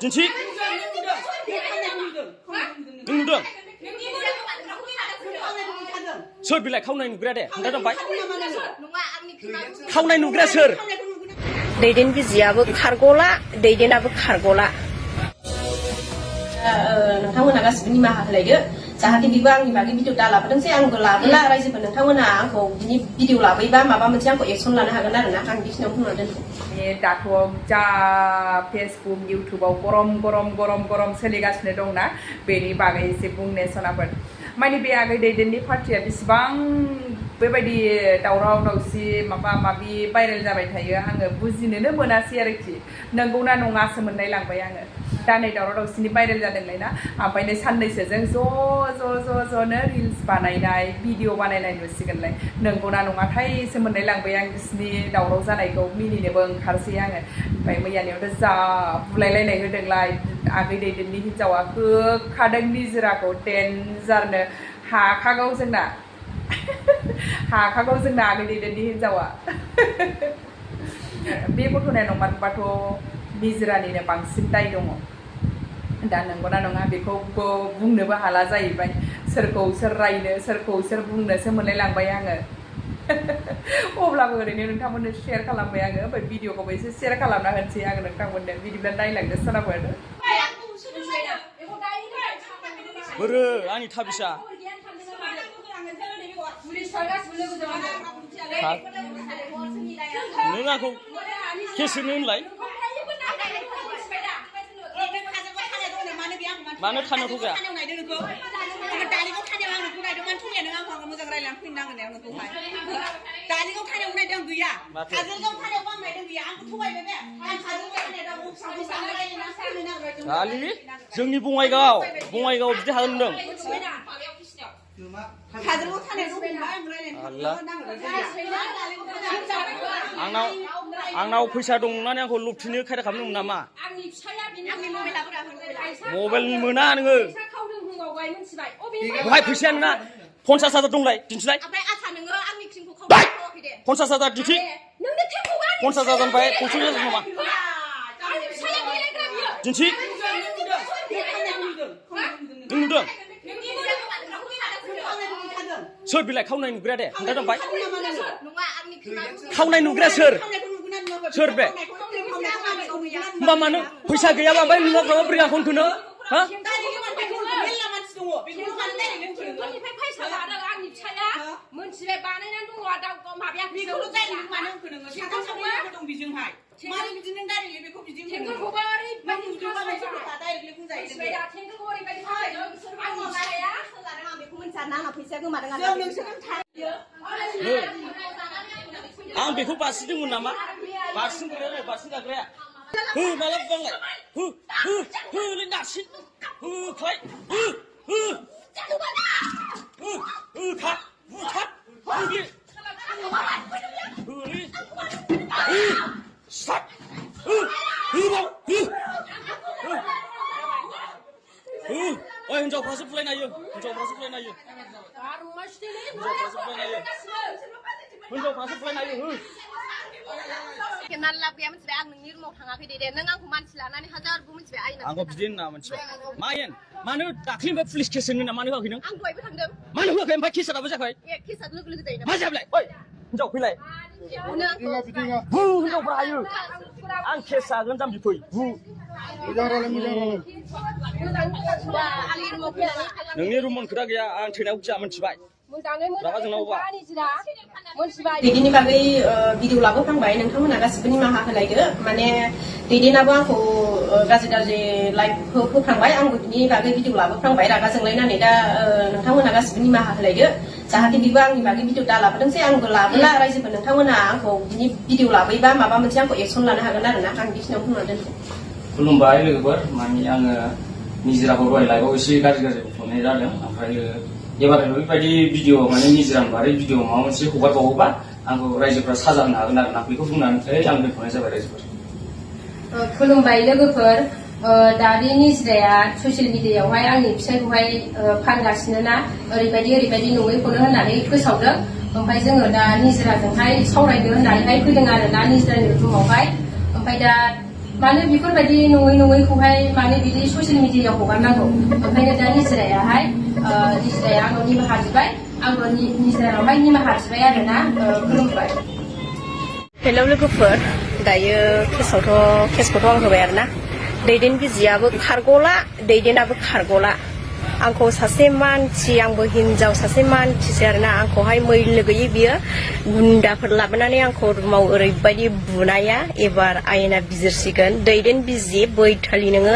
दिन्थि नों नुदों सोर बिलाय खावनाय नुग्रा दे खोन्थादोंबाय खावनाय नुग्रा सोर दैदेन बिजियाबो खारग'ला दैदेनाबो खारग'ला नोंथांमोना गासिबो निमाहा होलायदो जाहाथे बिबो आंनि बागै भिडिअ दा लाबोदोंसै आंबो लाबोला रायजोफोर नोंथांमोना आंखौ बिनि भिडिअ लाबोयोबा माबा मोनसे आंखौ एक्सन लानो हागोन आरोना आं बिखिनियाव बुंना दोनथ'बाय दाथ' जा फेसबुक इउटुबाव गरम सोलिगासिनो दंना बेनि बागै एसे बुंनो सनाफोर माने बे आगै दैदेननि पार्टिया बेसेबां बेबायदि दावराव दावसि माबा माबि भाइरेल जाबाय थायो आङो बुजिनोनो मोनासै आरोखि नंगौना नङासो मोननाय लांबाय आङो दा नै दावराव दावसिनि भाइरेल जादोंलाय ना ओमफ्राय नै साननैसोजों ज'नो रिल्स बानायनाय भिडिअ बानायनाय नुसिगोनलाय नंगौना नङाथायसो मोननाय लांबाय आं बिसिनि दावराव जानायखौ मिनिनोबो ओंखारसै आङो ओमफ्राय मैयानियावथ' जा बुलायलायनाय होदोंलाय आगै दैदेननि हिन्जावा होखादों निजिराखौ डेन्जारनो हाखागौ जोंना आगै दैदेननि हिन्जावा बे गथ'ना नंमारबाथ' निजिरानिनो बांसिन दाय दङ दा नंगौना नङा बेखौबो बुंनोबो हाला जाहैबाय सोरखौ सोर रायनो सोरखौ सोर बुंनोसो मोनलाय लांबाय आङो अब्लाबो ओरैनो नोंथांमोननो शेयार खालामबाय आङो ओमफ्राय भिडिअखौबो एसे शेयार खालामना होनोसै आङो नोंथांमोननो बिदिब्ला नायलांदो सोनाफोर बोरो आंनि थाबिसा नों आंखौ केस होनो होनलाय मानो थानो थगाया दालि जोंनि बङाइगाव बिदि हागोन होनदों आंनाव फैसा दं होननानै आंखौ लुबथिनो खायदा खालामदोंमोन नामा मबाइल मोना नोङो बहाय फैसाया नोंना 50,000 दंलाय दिन्थिलाय 50,000 दिन्थि 50,000 ओमफ्राय 50,000 नामा दिन्थि नों नुदों सोर बिलाय खावनाय नुग्रा दे खोन्थादोंबाय खावनाय नुग्रा सोर बे होमबा मानो फैसा गैयाबा ओमफ्राय नोंनाव बोरै आंखौ होनो हा आं बेखौ बासिदोंमोन नामा बारसिन गाग्राया हो माला बुंलाय हो नारसिन खालाय खा बुथार हिन्जावफ्रासो फुलायनो हायो आंखौ बिदि होनना मोनथिबाय मानो दाख्लिनिफ्राय पुलिस केस होनो मानो होआखै नों मानो होआखै ओमफ्राय केसा दाबो जायाखै मा जाबाय हिन्जाव फैलाय हिन्जावफ्रा हायो आं केस जागोन जाम्बि फै नोंनि रुमन खोथा गैया आं थैनायाव गिया मोनथिबाय दैदेननि बागै भिडिअ लाबोफ्रांबाय नोंथांमोना गासिबो निमाहा होलायदो माने दैदेनाबो आंखौ गाज्रि लाइफ होफ्रांबाय आंबो बिनि बागै भिडिअ लाबोफ्रांबाय रागा जोंलायनानै दा नोंथांमोना गासिबो निमाहा होलायदो जाहाथे बिबो आंनि बागै भिडिअ दा लाबोदोंसै आंबो लाबोला रायजोफोर नोंथांमोना आंखौ बिनि भिडिअ लाबोयोबा माबा मोनसे आंखौ एक्सन लानो हागोन आरोना आं बिखिनियाव बुंना दोनथ'बाय खुलुमबाय लोगोफोर माने आङो निजिराखौ दहाय लाइभआव एसे गाज्रि बुंनाय जादों ओमफ्राय एबार बेबायदि भिडिअ माने निजिरानि बारै भिडिअ माबा मोनसे हगारबावोबा आंखौ रायजोफ्रा साजा होनो हागोन आरोना बेखौ बुंनानै आं दोनथ'नाय जाबाय रायजोफोर खुलुमबाय लोगोफोर दा बे निजिराया ससियेल मिडियायावहाय आंनि फिसायखौहाय फानगासिनो ना ओरैबायदि नङैखौनो होननानै फोसावदों ओमफ्राय जोङो दा निजिराजोंहाय सावरायनो होननानैहाय फैदों आरोना निजिरानि रुमावहाय ओमफ्राय दा माने बेफोरबायदि नङैखौहाय माने बिदि ससियेल मिडियायाव हगारनांगौ ओंखायनो दा निजिरायाहाय निजिराया आंनाव निमाहा बिबाय आंबो निजिरानावहाय निमाहा बिबाय आरोना खुलुमबाय हेलौ लोगोफोर दायो केसखौथ' आं होबाय आरोना दैदेन बिजियाबो खारग'ला दैदेनाबो खारग'ला आंखौ सासे मानसि आंबो हिनजाव सासे मानसिसो आरोना आंखौहाय मैलो गैयै बियो गुन्दाफोर लाबोनानै आंखौ रुमाव ओरैबायदि बुनाया एबार आयेना बिजिरसिगोन दैदेन बिजि बैथालि नोङो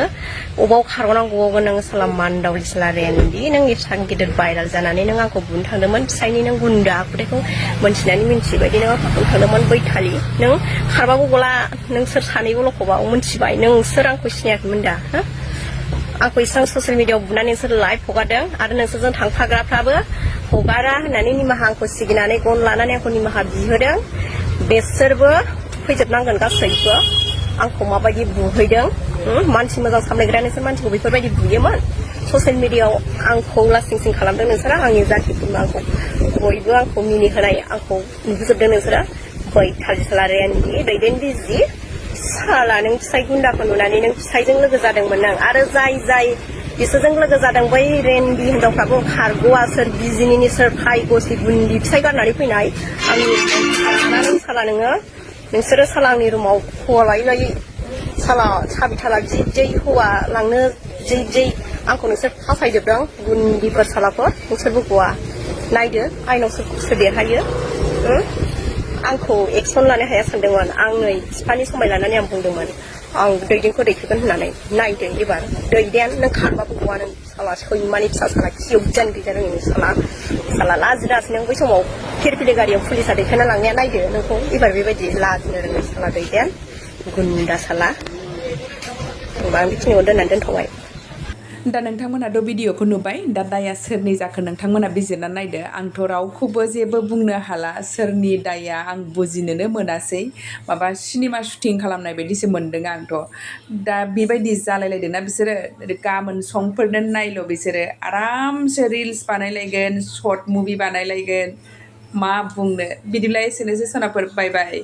अबाव खारग'नांगौ नोङो साला मान्दावलि साला रेन्दि नों एसां गिदिर भाइराल जानानै नों आंखौ बुनो थांदोंमोन फिसायनि नों गुन्दा आखुथायखौ मोनथिनानै मिन्थिबायदि नों आंखौ थांदोंमोन बैथालि नों खारबाबो गला नों सोर सानैबो लखबा मिन्थिबाय नोंसोर आंखौ सिनायाखैमोन दा आंखौ इसां ससियेल मिडियायाव बुनानै नोंसोर लाइभ हगारदों आरो नोंसोरजों थांफाग्राफ्राबो हगारा होननानै निमाहा आंखौ सिगिनानै गन लानानै आंखौ निमाहा बिहोदों बेसोरबो फैजोबनांगोन गासैबो आंखौ माबायदि बुहैदों मानसि मोजां सामलायग्रा नोंसोर मानसिखौ बेफोरबायदि बुयोमोन ससियेल मिडियायाव आंखौ लासिं खालामदों नोंसोरो आंनि जाथिफोरनो आंखौ बयबो आंखौ मिनिहोनाय आंखौ नुजोबदों नोंसोरो बैथालि साला रेन्दि दैदेन बिजि साला नों फिसाय गुन्दाखौ नुनानै नों फिसायजों लोगो जादोंमोन नों आरो जाय बिसोरजों लोगो जादों बै रेन्दि हिनजावफ्राबो खारग'आ सोर बिजिनिनि सोर फायग'सि गुन्दि फिसाय गारनानै फैनाय आंनि साला नोंसोरो साला आंनि रुमाव हौवा लायै साला साबि थाला जै हौवा लांनो जै आंखौ नोंसोर फासायजोबदों गुन्दिफोर सालाफोर नोंसोरबो गवा नायदो आइनाव सोर देरहायो आंखौ एक्सन लानो हाया सानदोंमोन आं नै बिफानि समाय लानानै आं बुंदोंमोन आं दैदेनखौ दैखोगोन होननानै नायदो एबार दैदेन नों खारबाबो गवा नों साला सैमानि फिसा साला खियाव जानो गैजा रोङो साला लाजिनासो नों बै समाव फिरफिलि गारियाव पुलिसा दैखांना लांनाया नायदो नोंखौ एबार बेबायदि लाजिनो रोङो साला दैदेन गुन्दा साला होनबा आं बेखिनियाव दोननानै दोनथ'बाय दा नोंथांमोनाथ' भिडिअखौ नुबाय दा दाया सोरनि जाखो नोंथांमोना बिजिरना नायदो आंथ' रावखौबो जेबो बुंनो हाला सोरनि दाया आं बुजिनोनो मोनासै माबा सिनेमा शुटिं खालामनाय बायदिसो मोन्दों आंथ' दा बेबायदि जालायलायदोंना बिसोरो गाबोन संफोरनो नायल' बिसोरो आरामसे रिल्स बानायलायगोन शर्ट मुभि बानायलायगोन मा बुंनो बिदिब्ला एसेनोसै सनाफोर बाय बाय